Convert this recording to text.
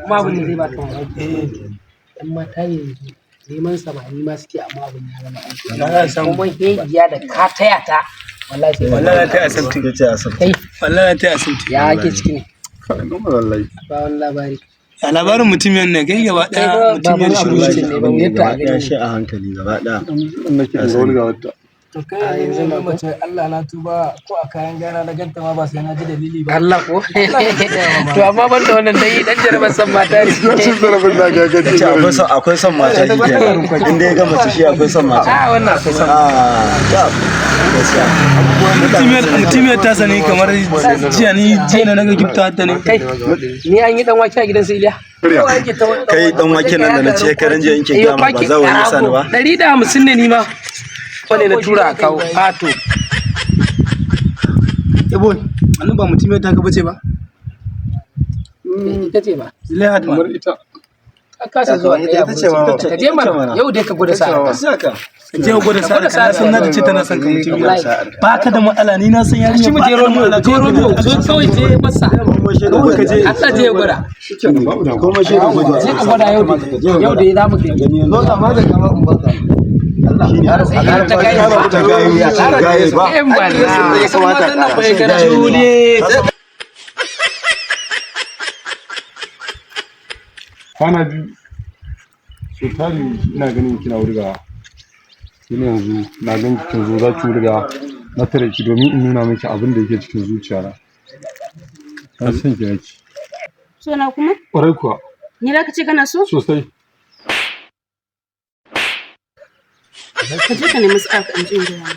Kuma abin da zai baka mamaki, yan mata yanzu neman samari ma suke, amma abin ya zama aiki. Na za a samu. Kuma hegiya da ka taya ta, wallahi sai Wallahi na ta accepting. Ya ce a kai. Wallahi na ta accepting. Ya ake ciki ne? Wallahi. Ba wani labari. A labarin mutumiyar ne kai gaba Kai daya ba mutumiyar baban shiru abu ce. ne ba mu yadda a Gaba ɗaya gani. shi a hankali gaba ɗaya. Nake ga wani ga wata. To kai yanzu ne mace, Allah na tuba, ko a kayan gana na ganta ma ba sai na ji dalili ba. Allah ko? To amma ban da wannan dai dan jarabar san mata ne. Cin zarafin da ga Ya ce akwai son mata shi kenan. In dai ya gama shi akwai son mata. A wannan akwai son. Ah, tab. Gaskiya. Mutumiyar ta sani kamar jiya, ni jiya na naga gifta ta ne. Kai, ni an yi dan wake a gidan su Iliya. Kai, dan waken nan da na ce karan jiya in ke gaya ma ba za wani yasa ni ba. 150 ne ni ma. Wane na tura a kawo. A to. Ebo, wannan ba mutumiyar ta ka bace ba. Ita ce ba. Zulaihat ma. Kamar ita. Ka kasa zuwa Ita ɗaya. ce ma. Ka je mana. Yau dai ka gwada sa'a. Saka. Ka je ka gwada sa'a ka, na san na ce tana son ka mutumiyar. Ba ka da matsala, ni na san yarinya Shi mu ba je ka da Romeo, matsala. je Romeo, zo kawai je masa. Kawai ka je. Allah je ya gwada. Kuma shi da gwaji. Je ka gwada yau dai. Yau dai za mu gani. Zo ga ma da kama in baka. Ta gaye ba. Ta gaye ya ce gaye ba. Eh mana. Ya kamata a ƙara. Jule. Kwana biyu so tari ina ganin kina wurga. Ni yanzu na gan kin zo za ki wurga, na tare ki domin in nuna miki abin da yake cikin zuciya na. Na san ki nake. So na kuma? Ƙwarai kuwa. Ni za ka ce kana so? Sosai. Ka je ka nemi sa'a ka in ji in gaya maka.